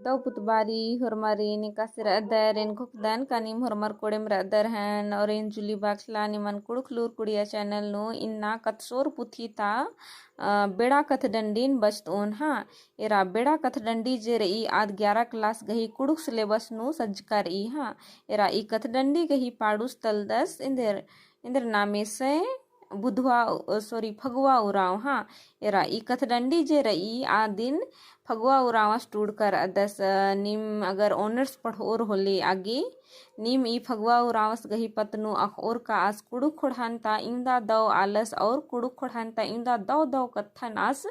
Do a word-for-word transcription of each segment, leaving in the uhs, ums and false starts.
दव पुतबारी होरमारिन एकासे रअदर, एन घोखदन का नीम होरमर कोड़ेम रअदर हन, और एन जूली बाखला निमन कुँड़ुख़ लूर कुड़िया channel नू इन्ना कत्थसोर पुथी ता, अ, बेड़ा कथडंडीन बचतओन, हाँ। एरा बेड़ा कथडंडी जे रई आद ग्यारह class गही कुँड़ुख़ syllabus नू सज्जका रई, हाँ। एरा ई कथडंडी गही पाड़ुस तलदस एन्देर, एन्देर नामे से बुधवा, अ, sorry, फगुवा उराँव, हाँ। एरा ई कथडंडी जे रई, आदिन फगुवा उराँवस टूड़का रअदस, अ, नीम अगर honours पढ़ओर होले आगे, नीम ई फगुवा उराँवस गही पत्त नू अख़ओर का आस कुँड़ुख़ ख़ोंड़हान ता इवंदा दव आलस और कुँड़ुख़ ख़ोंड़हान ता इवंदा दव दव कत्थन आस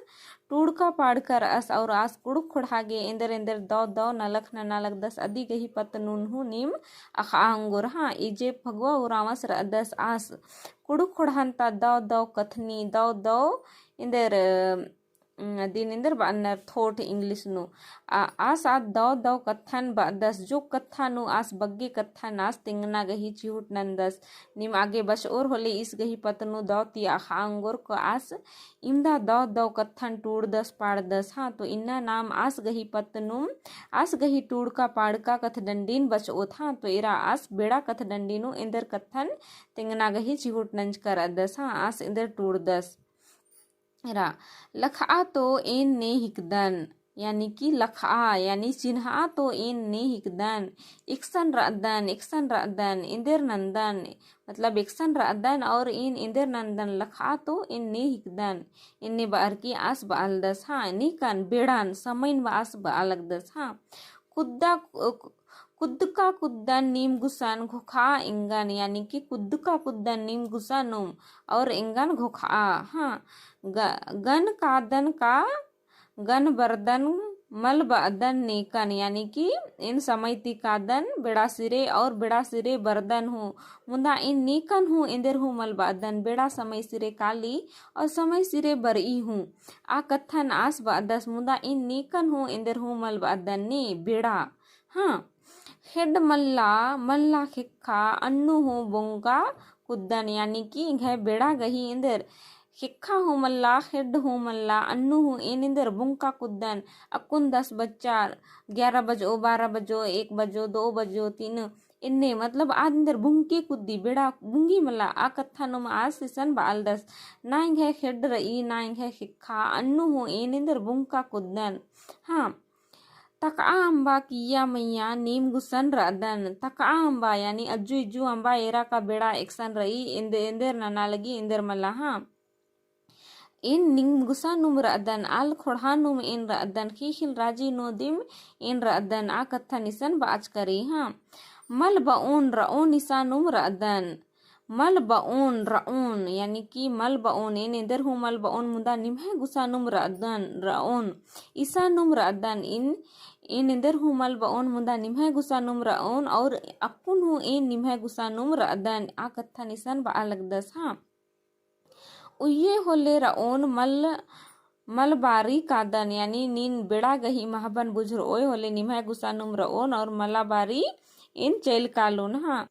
टूड़का पाड़का रअस और आस कुँड़ुख़ ख़ोंड़हा गे एन्देर एन्देर दव दव नलख नना लगदस अदी गही पत्त नून हूँ नीम अख़आ ओंगोर, हाँ। ई जे फगुवा उराँवस रअदस आस कुँड़ुख़ ख़ोंड़हान ता दव दव कथनी, दव दव एन्देर, अ, अदिन एन्देर बअनर thought English नू। आ, आस आद दव दव कत्थन बअदस, जो कत्था नू आस बग्गे कत्थन आस तेंगना गही चिहुट नन्दस। नीम आगे बचओर होले ईस गही पत्त नू दव ती अख़आ ओंगोर का आस इवंदा दव दव कत्थन टूड़दस पाड़दस, हाँ। तो इन्ना नाम आस गही पत्त नू आस गही टूड़का पाड़का कथडंडीन बचओत, हाँ। तो एरा आस बेड़ा कथडंडी नू एन्देर कत्थन तेंगना गही चिहुट नंजका रअदस, हाँ, आस एन्देर टूड़दस। एरा, लखआ तो एन ने हिकदन, यानी कि लखआ, यानी चिन्हआ तो एन ने हिकदन, एकसन रअदन, एकसन रअदन, एन्देर नन्दन, मतलब एकसन रअदन और एन एन्देर नन्दन, लखआ तो एन ने हिकदन, एन्ने बअर की आस बआलदस, हाँ, नीकन बेड़ान समयन बआ आस बआ लगदस, हाँ। कुद्दा, कु-, कुद्दका कुद्दन नीम गुसन घोखआ एंगन, यानी कि कुद्दका कुद्दन नीम गुसनुम और एंगन घोखआ, हाँ। ग-, गन कादन का गन बरदन मल बअदन नेकन, यानी कि एन समय ती कादन बेड़ा सिरे और बेड़ा सिरे बरदन हूँ, मुदा एन नेकन हूँ एन्देर हूँ मल बअदन, बेड़ा समय सिरे काली और समय सिरे बरई हूँ। आ कत्थन आस बअदस, मुदा एन नेकन हूँ एन्देर हूँ मल बअदन ने, बेड़ा। हाँ। ख़ेड्ड मल्ला, मल्ला ख़ेक्खा, अन्नु हूँ बोंगा कुद्दन, यानी कि एंग्है बेड़ा गही एन्देर ख़ेक्खा हूँ मल्ला, ख़ेड्ड हूँ मल्ला, अन्नु हूँ एन एन्देर बोंगा कुद्दन, अक्कुन दस बज्जा, ग्यारह बजओ, बारह बजओ, एक बजओ, दो बजओ, तीन, एन्ने, मतलब, आद एन्देर बोंगे कुद्दी, बेड़ा बोंगी मल्ला, आ कत्था नुम आस इसन बआलदस। ना एंग्है ख़ेड्ड रई, ना एंग्है ख़ेक्खा, अन्नु हूँ एन एन्देर बोंगा कुद्दन। हाँ। तकआ अम्बा किया मइय्याँ नीम गुसन रअदन। तकआ अम्बा, यानी अज्जु इज्जु अम्बा एरा का बेड़ा एकसन रई, एन्द-, एन्देर नना लगी, एन्देर मल्ला, हाँ। एन नीम गुसनुम रअदन, आल ख़ोंड़हानुम एन रअदन, ख़ीख़िल राजी नू दिम एन रअदन, आ कत्थन इसन बाचका रई, हाँ। मल बओन रओन इसानुम रअदन। मल बओन रओन, यानी कि मल बओन, एन एन्देर हूँ मल बओन, मुदा निम्है गुसनुम रअदन, रओन। इसानुम रअदन, एन, एन एन्देर हूँ मल बओन, मुदा निम्है गुसनुम रओन, और अक्कुन हूँ एन निम्है गुसनुम रअदन, आ कत्थन इसन बआ लगदस, हाँ। उइये होले रओन मल, मल बारी कादन, यानी नीन बेड़ा गही महबन बुझुरओय होले निम्है गुसनुम रओन, और मला बारी एन चइल कालोन, हाँ।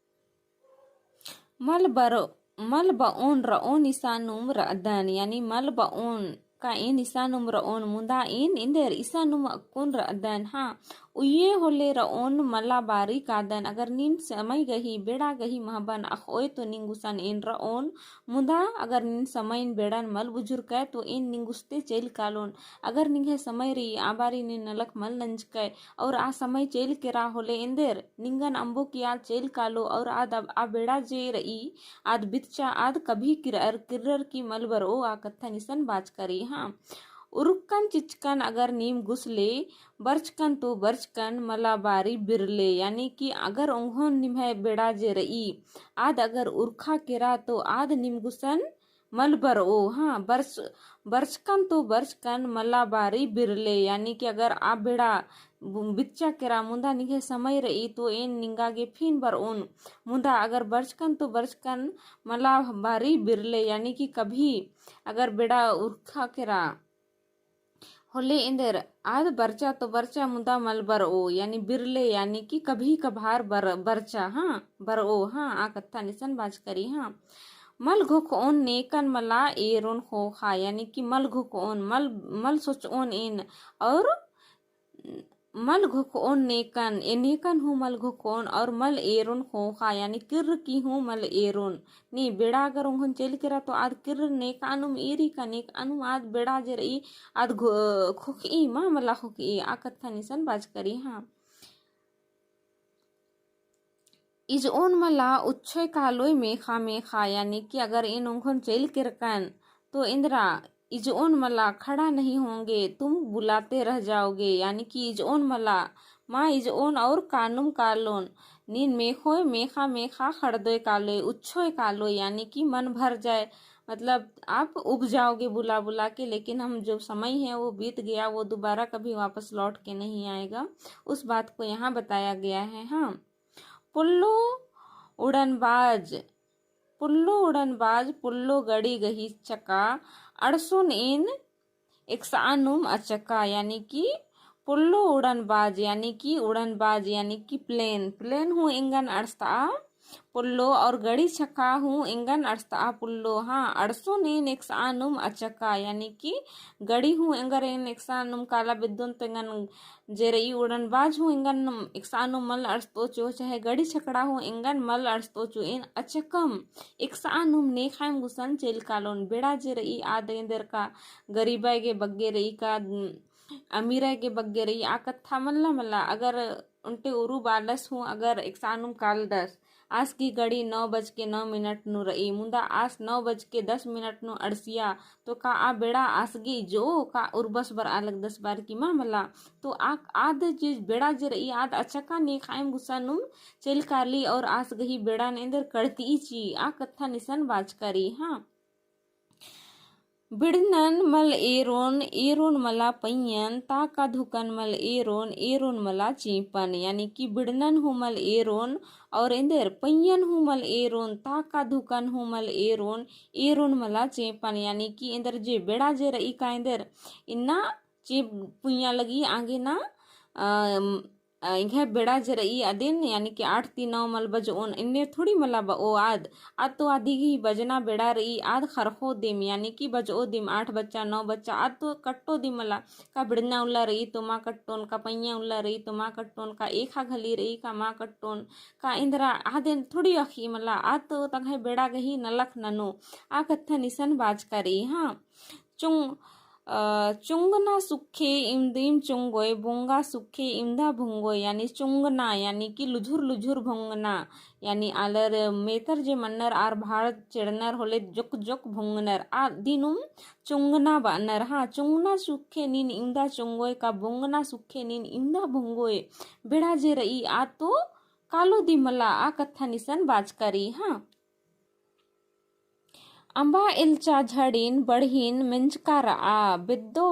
मल बर-, मल बओन रओन इसानुम रअदन, यानी मल बओन का एन इसानुम रओन, मुदा एन एन्देर इसानुम अक्कुन रअदन, हाँ। उइये होले रओन मला बारी कादन, अगर नीन समय गही, बेड़ा गही महबन अख़ओय तो नीन गुसन एन रओन, मुदा अगर नीन समयन बेड़ान मल बुझुरकय तो एन नीन गुसते चइल कालोन। अगर निंग्है समय रई, आ बारी नीन नलख मल नंजकय, और आ समय चइल केरा होले एन्देर, निंगन अम्बो कि आद चइल कालो, और आद अब आ बेड़ा जे रई, आद बितचा आद कभी किरअर, किर्रर की मल बरओ, आ कत्थन इसन बाचका रई, हाँ। उरुक्कन चिचकन अगर नीम गुसले, बरचकन तो बरचकन मला बारी बिरले, यानी कि अगर ओंघोन निम्है बेड़ा जे रई, आद अगर उरखा केरा तो आद नीम गुसन मल बरओ, हाँ, बरच-, बरचकन तो बरचकन मला बारी बिरले, यानी कि अगर आ बेड़ा बु-, बितचा केरा मुदा निंग्है समय रई तो एन निंगा गे फिन बरओन, मुदा अगर बरचकन तो बरचकन मला बारी बिरले, यानी कि कभी अगर बेड़ा उरखा केरा होले एन्देर आद बरचा तो बरचा मुदा मल बरओ, यानी बिरले, यानी कि कभी कभार बर-, बरचा, हाँ, बरओ, हाँ, आ कत्थन इसन बाचका रई, हाँ। मल घोखओन नेकन मला एरोन ख़ोख़ा, यानी कि मल घोखओन, मल, मल सोचओन एन, और मल घोखओन नेकन, ए नेकन हूँ मल घोखओन और मल एरोन ख़ोख़ा, यानी किर्र की हूँ मल एरोन। नी बेड़ा अगर ओंघोन चइल केरा तो आद किर्र नेकानुम एरी का नेकानुम आद बेड़ा जे रई आद घो-, ख़ोख़ई मा मला ख़ोख़ई, आ कत्थन इसन बाचका रई, हाँ। इजओन मला उच्छोय कालोय मेख़ा मेख़ा, यानी कि अगर एन ओंघोन चइल केरकन तो एन्दरा इजओन मला खड़ा नहीं होंगे, तुम बुलाते रह जाओगे, यानी कि इजओन मला, मा इजओन और कानुम कालोन, नीन मेख़ोय मेख़ा मेख़ा खड़दोय कालोय, उच्छोय कालोय, यानी कि मन भर जाए, मतलब आप उब जाओगे बुला बुला के, लेकिन हम जो समय है वो बीत गया, वो दोबारा कभी वापस लौट के नहीं आएगा। उस बात को यहाँ बताया गया है। हाँ, पुल्लो उड़नबाज, पुल्लो उड़नबाज, पुल्लो गड़ी गही चका, अंड़सोन एन एकसआनुम अचका, यानी कि पुल्लो उड़नबाज, यानी कि उड़नबाज, यानी कि plane, plane हूँ एंगन अंड़सतआ पुल्लो और गड़ी छका हूँ एंगन अंड़सतआ पुल्लो। हाँ, अंड़सोन एन एकसआनुम अचका, यानी कि गड़ी हूँ एंगर एन एकसआनुम काला बेद्दोन तो एंगन जे रई उड़नबाज हूँ एंगन एकसआनुम मल अंड़सतओचो, चाहे गड़ी छकड़ा हूँ एंगन मल अंड़सतओचो, एन अचकम एकसआनुम नेख़ाइम गुसन चइल कालोन। बेड़ा जे रई आद एन्देर का गरीबाय गे बग्गे रई का अमीराय गे बग्गे रई, आ कत्था मल्ला मला। अगर ओन्टे उरुबालस हूँ अगर एकसआनुम कालदस, आस गही गड़ी नौ बज के नौ मिनट नू रई, मुदा आस नौ बज के दस मिनट नू अंड़सिया, तो का आ बेड़ा आस गही जो का उर्बस बरआ लगदस बार की मा मला। तो आ, आद जे बेड़ा जे रई आद अचका नेख़ाइम गुसानुम चइल काली और आस गही बेड़ान एन्देर कड़तिई ची, आ कत्थन इसन बाचका रई। हाँ, बिड़नन मल एरोन, एरोन मला पइयन, ताका धुकन मल एरोन, एरोन मला चेंपन, यानी कि बिड़नन हूँ मल एरोन और एन्देर पइयन हूँ मल एरोन, ताका धुकन हूँ मल एरोन, एरोन मला चेंपन, यानी कि एन्देर जे बेड़ा जे रई का एन्देर इन्ना चेंप पुइया लगी आगे ना, अ, अ, एंग्है बेड़ा जे रई अदिन, यानी कि आठ ती नौ मल बजओन, एन्ने थोड़ी मला बओ आद, आद तो आदी गही बजना बेड़ा रई, आद ख़रख़ो दिम, यानी कि बजओ दिम, आठ बच्चा, नौ बच्चा, आद तो कट्टो दिम मला, का बिड़ना उल्ला रई तो मा कट्टोन, का पइया उल्ला रई तो मा कट्टोन, का एख़ा घली रई का मा कट्टोन, का एन्देरा आदेन थोड़ी अख़ी मला, आद तो तंग्है बेड़ा गही नलख ननो, आ कत्थन इसन बाचका रई, हाँ। चुंग-, अ, चुंगना सुखे इमदिम चुंगोय, बोंगा सुखे इमदा भुंगोय, यानी चुंगना, यानी कि लुझुर लुझुर भुंगना, यानी आलर मेतर जे मन्नर आर भार चेड़नर होले जोक जोक भुंगनर, आ दिनुम चुंगना बअनर। हाँ, चुंगना सुखे नीन इमदा चुंगोय का बोंगना सुखे नीन इमदा भुंगोय, बेड़ा जे रई आ तो कालो दिम मला, आ कत्थन इसन बाचका रई। हाँ। अम्बा एल्चा झड़िन बढ़िन मेंजका रआ, बेद्दो,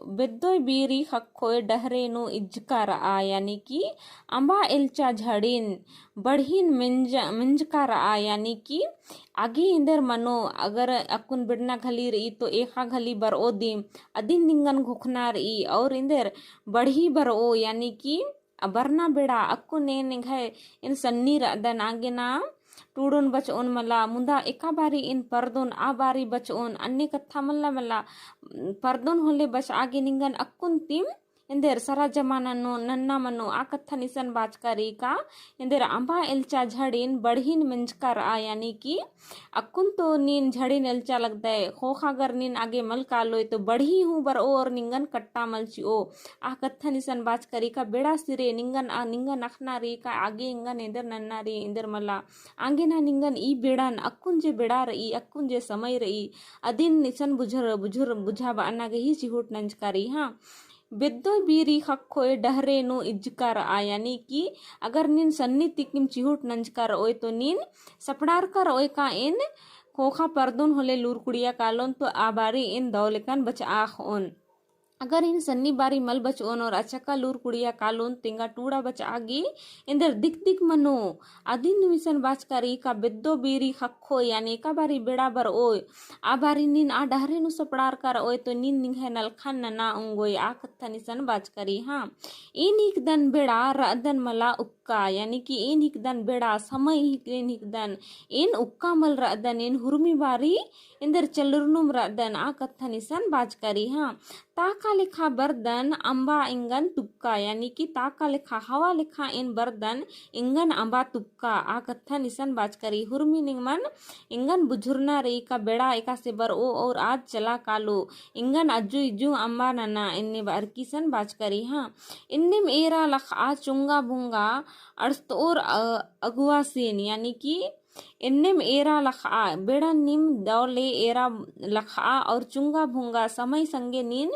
बेद्दोय बीरी ख़क्खोय डहरे नू इज्जका रआ, यानी कि अम्बा एल्चा झड़िन बढ़िन मेंज-, मेंजका रआ, यानी कि आगे एन्देर मनो, अगर अक्कुन बिड़ना घली रई तो एख़ा घली बरओ दिम, अदिन निंगन घोखना रई, और एन्देर बढ़ी बरओ, यानी कि आ बरना बेड़ा अक्कुन एन एंग्है एन सन्नी रअदन आगे ना टूड़ोन बचओन मला, मुदा एका बारी एन परदोन आ बारी बचओन, अन्ने कत्था मल्ला मला, परदोन होले बचआ गे निंगन अक्कुन तिम एन्देर सरा जमाना नू नन्ना मनो आ कत्थन इसन बाचका रई का एन्देर अम्बा एल्चा झड़िन बढ़िन मेंजका रआ, यानी कि अक्कुन तो नीन झड़िन एल्चा लगदय, ख़ोख़ा अगर नीन आगे मल कालोय तो बढ़ी हूँ बरओ और निंगन कट्टा मल चिओ। आ कत्थन इसन बाचका रई का बेड़ा सिरे निंगन आ निंगन अख़ना रई का आगे एंगन एन्देर नन्ना रई एन्देर मला। आगे ना निंगन ई बेड़ान अक्कुन जे बेड़ा रई, अक्कुन जे समय रई, अदिन इसन बुझर, बुझुर, बुझा बअना गही चिहुट नंजका रई, हाँ। बेद्दोय बीरी ख़क्खोय डहरे नू इज्जका रआ, यानी कि अगर नीन सन्नी तिकिम चिहुट नंजका रओय तो नीन सपड़ारका रओय का एन ख़ोख़ा परदोन होले लूर कुड़िया कालोन तो आ बारी एन दौ लेकन बचआ ख़ओन। अगर एन सन्नी बारी मल बचओन और अचका लूर कुड़िया कालोन तेंगा टूड़ा बचआ गे एन्देर दिक दिक मनो। अदिन नू इसन बाचका रई का बेद्दो बीरी ख़क्खोय, यानी एका बारी बेड़ा बरओय, आ बारी नीन आ डहरे नू सपड़ारका रओय तो नीन निंग्है नलखन नना ओंगोय, आ कत्थन इसन बाचका रई, हाँ। एन हिकदन बेड़ा रअदन मला उक्का, यानी कि एन हिकदन बेड़ा समय हिक-, एन हिकदन, एन उक्का मल रअदन, एन हुरमी बारी एन्देर चलुरनुम रअदन, आ कत्थन इसन बाचका रई, हाँ। ताका लेखा बरदन अम्बा एंगन तुपका, यानी कि ताका लेखा हवा लेखा एन बरदन एंगन अम्बा तुपका। आ कत्थन इसन बाचका रई, हुरमी निंगमन एंगन बुझुरना रई का बेड़ा एकासे बरओ और आद चला कालो, एंगन अज्जु इज्जु अम्बा नना, एन्ने बअर की इसन बाचका रई। हाँ, एन्नेम एरा लखआ चुंगा भुंगा अड़सतओर अ-, अगुवासिन, यानी कि एन्नेम एरा लखआ, बेड़ा नीम दव ले एरा लखआ और चुंगा भुंगा समय संगे नीन,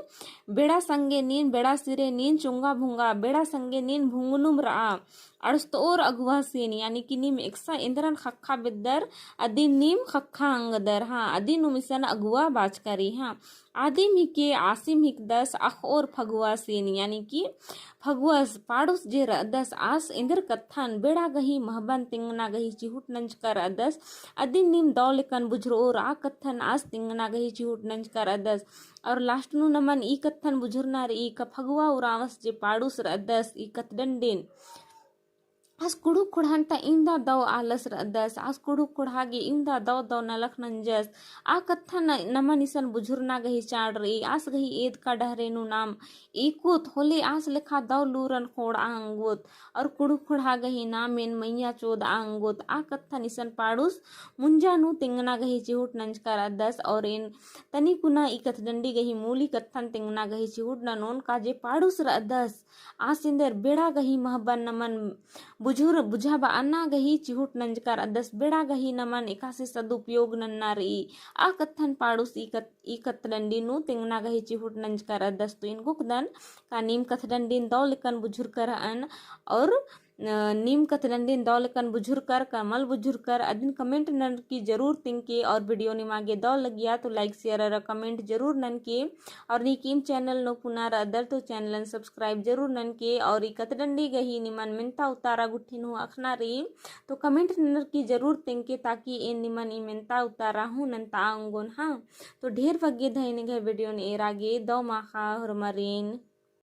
बेड़ा संगे नीन, बेड़ा सिरे नीन चुंगा भुंगा, बेड़ा संगे नीन भुंगनुम रआ। अड़सतओर अगुवासिन, यानी कि नीम एकसा एन्दरन ख़क्खा बेद्दर, अदिन नीम ख़क्खा अंगदर, हाँ, अदिन नुम इसन अगुवा बाचका रई, हाँ। आदिम हिके आसिम हिकदस अख़ओर फगुवासिन, यानी कि फगुवस पाड़ुस जे रअदस आस एन्देर कत्थन बेड़ा गही महबन तिंगना गही चिहुट नंजका रअदस। अदिन नीम दव लेकन बुझुरओर आ कत्थन आस तिंगना गही चिहुट नंजका रअदस। और last नू नमन ई कत्थन बुझुरना रई का फगुवा उराँवस जे पाड़ुस रअदस ई कत्थडंडिन आस कुँड़ुख़ ख़ोंड़हन ता इवंदा दव आलस रअदस, आस कुँड़ुख़ ख़ोंड़हा गे इवंदा दव दव नलख नंजस। आ कत्थन नमन इसन बुझुरना गही चाड़ रई, आस गही एदका डहरे नू नाम एकोत होले आस लेखा दव लूरन ख़ोंड़आ अंगोत, और कुँड़ुख़ ख़ोंड़हा गही नाम एन मइय्याँ चोदआ अंगोत। आ कत्थन इसन पाड़ुस मुंजा नू तिंगना गही चिहुट नंजका रअदस, और एन तनी कुना ई कत्थडंडी गही मूली कत्थन तिंगना गही चिहुट ननोन का जे पाड़ुस रअदस। आस एन्देर बेड़ा गही महबन नमन बुझुर बुझाबअना गही चिहुट नंजका रअदस, बेड़ा गही नमन एकासे सदुपयोग नन्ना रई। आ कत्थन पाड़ुस ई कत-, ई कत्थडंडी नू तिंगना गही चिहुट नंजका रअदस। तो एन गुकदन का नीम कत्थडंडिन दव लेकन बुझुरकर हअन और अ, नीम कत्थडंडिन दव लेकन बुझुरकर का मल बुझुरकर अदिन comment ननर की जरूर तिंगके। और video निमा गे दव लगिया तो like, share और comment जरूर ननके। और नीकिम channel नू पुना रअदर तो channel subscribe जरूर ननके। और ई कत्थडंडी गही निमन मेन्ता उतारा गुट्ठिन हूँ अख़ना रई तो comment ननर की जरूर तिंगके, ताकि एन निमन ई मेन्ता उतारा हूँ नन्ता अंगोन। हाँ, तो ढेर बग्गे धैने गही video न एरा गे दव माख़ा होरमारिन।